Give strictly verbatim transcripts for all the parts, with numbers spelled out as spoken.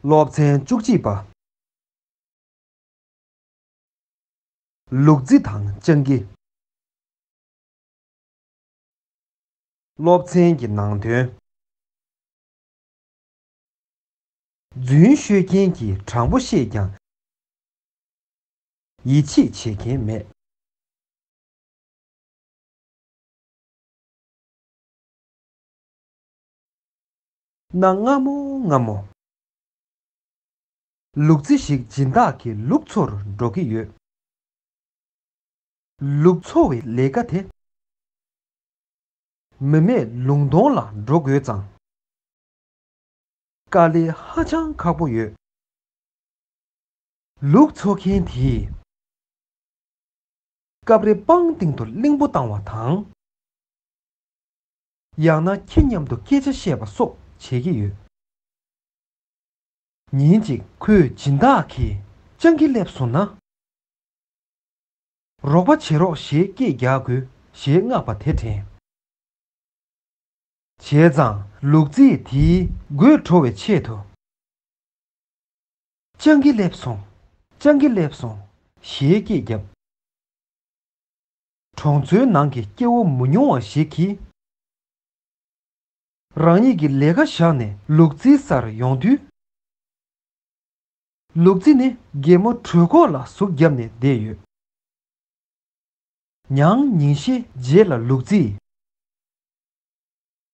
སློབ་ཚན་བཅུ་གཅིག་པ། ལུག་རྫི་དང་སྤྱང་ཀི། སློབ་ཚན་གྱི་ནང་དོན། རྫུན་ཤོད་མཁན་གྱིས་དྲང་པོ་བཤད་ཀྱང་། ཡིད་ཆེས་བྱེད་མཁན་མེད། གནའ་སྔ་མོ་སྔ་མོ། ལུག་རྫི་ཞིག་སྦྱིན་བདག་གི་ལུག་འཚོ་རུ་འགྲོ་གི་ཡོད། ལུག་འཚོ་བའི་ལས་ཀ་དེ། མི་མེད་ལུང་སྟོང་ལ་འགྲོ་དགོས་ཙང་། དཀའ་ལས་ཧ་ཅང་ཁག་པོ་ཡོད། ལུག་འཚོ་མཁན་དེས། སྐབས་རེ་སྤང་སྟེང་དུ་གླིང་བུ་བཏང་བ་དང་། ཡང་ན་ཁྱི་མཉམ་དུ་སྐད་ཆ་བཤད་པ་སོགས་བྱེད་ཀྱི་ཡོད། ཉིན་གཅིག་ཁོས་སྦྱིན་བདག་གིས་སྤྱང་ཀི་སླེབས་སོང་ན། རོགས་པ་བྱེད་རོགས་ཞེས་སྐད་རྒྱག་དགོས་ཞེས་མངགས་པ་དེ་དྲན། བྱས་ཙང་ལུག་རྫིས་དེའི་དགོད་བྲོ་བའི་ཆེད་དུ། སྤྱང་ཀི་སླེབས་སོང་། སྤྱང་ཀི་སླེབས་སོང་ཞེས་སྐད་བརྒྱབ། གྲོང་ཚོའི་ནང་གི་སྐྱེ་བོ་མི་ཉུང་བ་ཞིག་གིས། རང་ཉིད་ཀྱི་ལས་ཀ་བཞག་ནས་ལུག་རྫིའི་སར་ཡོང་དུས། ལུག་རྫི་ནི་རྒན་མོ་གྲོད་ཁོག་ལ་ཟུག་བརྒྱབ་ནས་བསྡད་ཡོད། ཉང་ཉིན་ཤས་རྗེས་ལ་ལུག་རྫིས།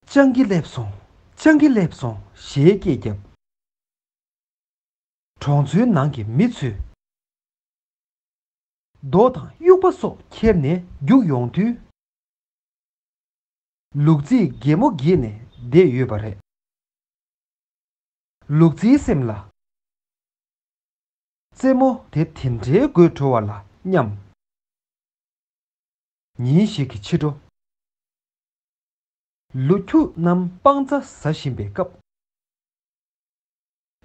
སྤྱང་ཀི་སླེབས་སོང་། སྤྱང་ཀི་སླེབས་སོང་ཞེས་སྐད་བརྒྱབ། གྲོང་ཚོའི་ནང་གི་མི་ཚོས་རྡོ་དང་དབྱུག་པ་སོགས་ཁྱེར་ནས་རྒྱུགས་ཡོང་དུས། ལུག་རྫིས་གད་མོ་བགད་ནས་བསྡད་ཡོད་པ་རེད། ལུག་རྫིའི་སེམས་ལ། རྩེད་མོ་དེ་དེ་འདྲའི་དགོད་བྲོ་བ་ལ་སྙམ། ཉིན་ཞིག་གི་ཕྱི་དྲོ། ལུག་ཁྱུ་རྣམས་སྤང་རྩྭ་ཟ་བཞིན་པའི་སྐབས།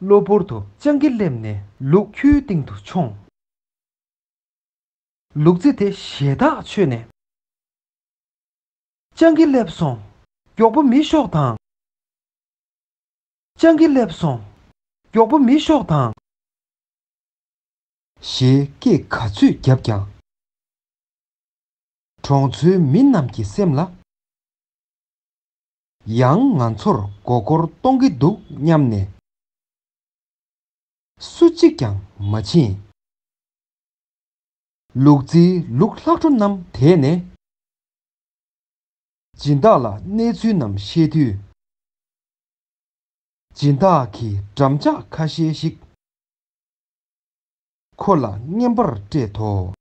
གློ་བུར་དུ་སྤྱང་ཀི་སླེབས་ནས་ལུག་ཁྱུའི་སྟེང་དུ་མཆོངས། ལུག་རྫི་དེ་ཞེ་ཐག་ཆོད་ནས། སྤྱང་ཀི་སླེབས་སོང་། མགྱོགས་པོ་མི་ཤོག་དང་། སྤྱང་ཀི་སླེབས་སོང་། མགྱོགས་པོ་མི་ཤོག་དང་། ཞེས་སྐད་ག་ཚོད་བརྒྱབ་ཀྱང་། གྲོང་ཚོའི་མི་རྣམས་ཀྱི་སེམས་ལ། ཡང་ང་ཚོར་མགོ་སྐོར་གཏོང་གི་འདུག་སྙམ་ནས། སུ་གཅིག་ཀྱང་མ་ཕྱིན། ལུག་རྫིའི་ལུག་ལྷག་འཕྲོ་རྣམས་དེད་ནས། སྦྱིན་བདག་ལ་གནས་ཚུལ་རྣམས་བཤད་དུས། སྦྱིན་བདག་གིས་འགྲམ་ལྕག་ཁ་ཤས་ཤིག་ཁོ་ལ་རྔན་པར་སྤྲད་དོ།